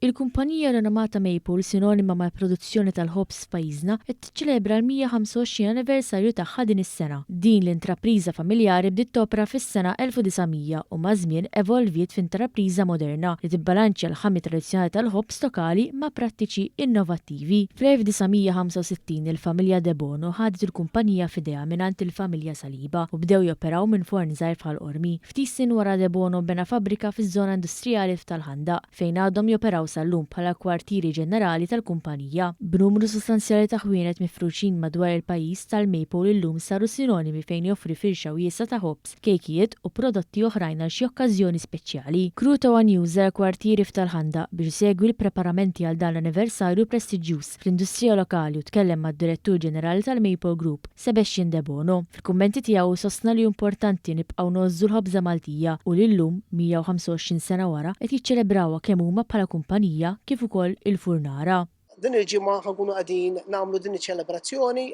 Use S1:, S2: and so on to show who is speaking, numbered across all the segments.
S1: Il-kumpanija rinomata Maple, sinonima mal-produzzjoni tal-ħobż f'pajjiżna, qed tiċċelebra l-125 anniversarju tagħha din is-sena. Din l-intrapriża familjari bdiet topera fis-sena 1900 u maż-żmien evolviet f'intrapriża moderna li tibbalanċja l-ħami tradizzjonali tal-ħobż lokali ma' prattiċi innovattivi. Fl-1965 il-familja Debono ħadet il-kumpanija f'idejha mingħand il-familja Saliba u bdew joperaw minn forn żgħir f'Ħal Qormi. Ftit snin wara Debono bena fabbrika fiż-żona industrijali f'Tal-Ħandaq, fejn għadhom joperaw sal-lum bħala kwartieri ġenerali tal-kumpanija. B'numru sostanzjali ta' ħwienet mifruxin madwar il-pajjiż, tal-Maypole illum saru sinonimi fejn joffri firxa wiesgħa ta' ħobż, kejkijiet u prodotti oħrajn għal xi okkażjoni speċjali. Crew ta' one News żar kwartieri f'Tal-Ħandaq biex isegwi l-preparamenti għal dan l-anniversarju prestiġjuż fl-industrija lokali u tkellem mad-Direttur Ġenerali tal-Maypole Group, Sebastian Debono. Fil-kummenti tiegħu hu sostna li hu importanti nibqgħu ngħożżu l-ħobża Maltija u li llum, 125 sena wara, qed jiċċelebrawha kemm huma bħala kumpanija kif ukoll il-furnara.
S2: Din il-ġimgħa ħa nkunu qegħdin nagħmlu din iċ-ċelebrazzjoni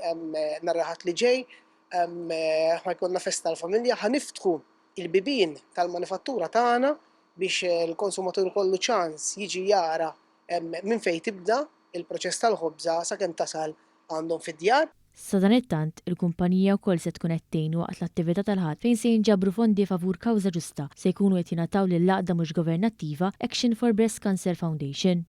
S2: nhar il-Ħadd li ġej, ħa jkollna festa tal-familja, ħa niftħu l-bibien tal-manifattura tagħna biex il-konsumatur ikollu ċans jiġi jara minn fejn tibda l-proċess tal-ħobża sakemm tasal għandhom fid-djar.
S1: Sadanittant, il-kumpanija wkoll se tkun qed tgħin waqt l-attività tal-Ħadd fejn se jinġabru fondi favur kawża ġusta se jkunu qed jingħataw lill-għaqda mhux governattiva Action for Breast Cancer Foundation.